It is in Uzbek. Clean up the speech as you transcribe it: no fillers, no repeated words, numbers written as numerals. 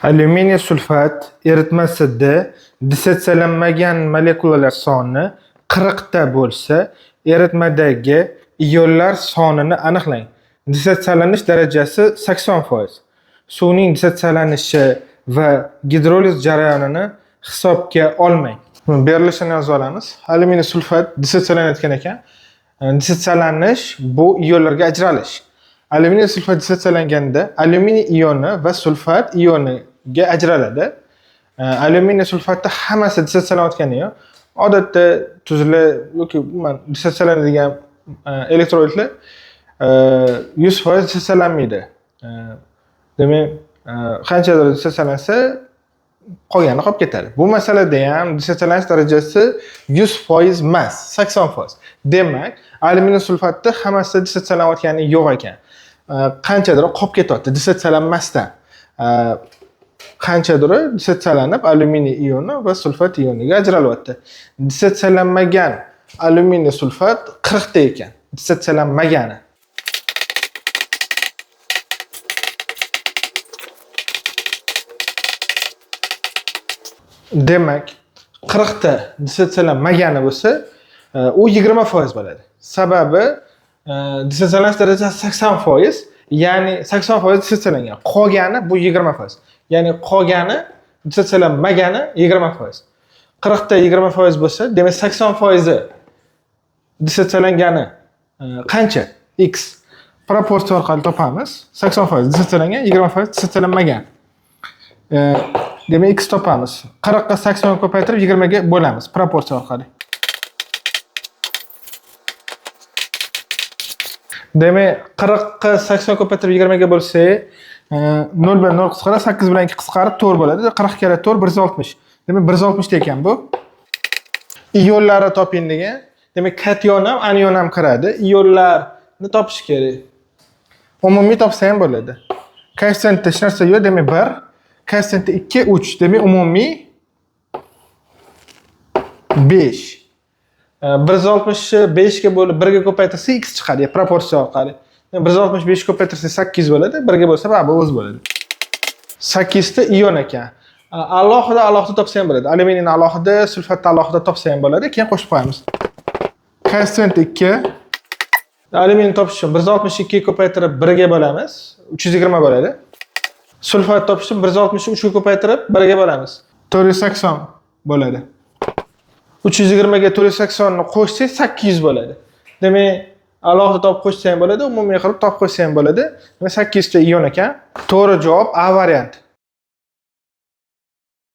Alyuminiy sulfat eritmasida dissotsiyalanmagan molekulalar soni 40 ta bo'lsa, eritmadagi ionlar sonini aniqlang. Dissotsiyalanish darajasi 80%. Suvning dissotsiyalanishi va gidroliz jarayonini hisobga olmang. Berilishini yozib olamiz. Alyuminiy sulfat dissotsiyalanayotgan ekan. Dissotsiyalanish bu ionlarga ajralish. Alyuminiy sulfat dissotsiyalanganda alyuminiy ioni va sulfat ioniga ajraladi. Alyuminiy sulfatda hammasi dissotsiyalanayotgani yo'q. Odatda tuzlar yoki umuman dissotsiyalanadigan elektrolitlar 100% dissotsiyalanmaydi. Demak, qanchadir dissotsiyalansa, qolgani qolib ketadi. Bu masalada ham dissotsiyalanish darajasi 100% emas, 80%. Demak, alyuminiy sulfatda hammasi dissotsiyalanayotgani yo'q ekan. Qanchadir qolib ketyapti dissotsiyalanmasdan. Qanchadir dissotsiyalanib alyuminiy ioni va sulfat ioniga ajralyapti. Dissotsiyalanmagan alyuminiy sulfat 40 ta ekan. Dissotsiyalanmagani. Demak, 40 ta dissotsiyalanmagani bo'lsa, u 20% bo'ladi. Sababi dissotsiyalanish darajasi 80%, ya'ni 80% dissotsiyalangan. Qolgani bu 20%. Ya'ni qolgani dissotsiyalanmagani 20%. 40 ta 20% bo'lsa, demak 80% dissotsiyalangani qancha? X. Proporsiya orqali topamiz. 80% dissotsiyalangan, 20% dissotsiyalanmagan. Demak x topamiz. 40 ga 80 ko'paytirib 20 ga bo'lamiz proporsiya orqali. Demak 40 ga 80 ko'paytirib 20 ga bo'lsak, 0 bilan 0 qisqaradi, 8 bilan 2 qisqarib 4 bo'ladi. 40 karra 4 160. Demak 160 ta ekan bu. Ionlarni toping degan. Demak kation ham anion ham kiradi. Ionlarni topish kerak. Umumiy topsa ham bo'ladi. Koeffitsiyentda hech narsa yo'q, demak 1. Koeffitsiyentda 2, 3. Demak umumiy 5. 160 ni 5 ga bo'lib 1 ga ko'paytirsa x chiqadi, proporsiya orqali. 165 ko'paytirsa 8 bo'ladi, 1 ga bo'lsa baribir o'zi bo'ladi. 8 ta ion ekan. Alohida alohida topsa ham bo'ladi. Alyuminiyni alohida, sulfatni alohida topsa ham bo'ladi. Keyin qo'shib qo'yamiz. Koeffitsient 2. Alyuminiy topish uchun 162 ga ko'paytirib 1 ga bo'lamiz, 320 bo'ladi. Sulfat topish uchun 163 ga ko'paytirib 1 ga bo'lamiz. 480 bo'ladi. 320 ga 480 ni qo'shsak 800 bo'ladi. Demak, alohida topib qo'shsa ham bo'ladi, umumiy qilib topib qo'shsa ham bo'ladi. Demak, 800 ta ion ekan. To'g'ri javob A varianti.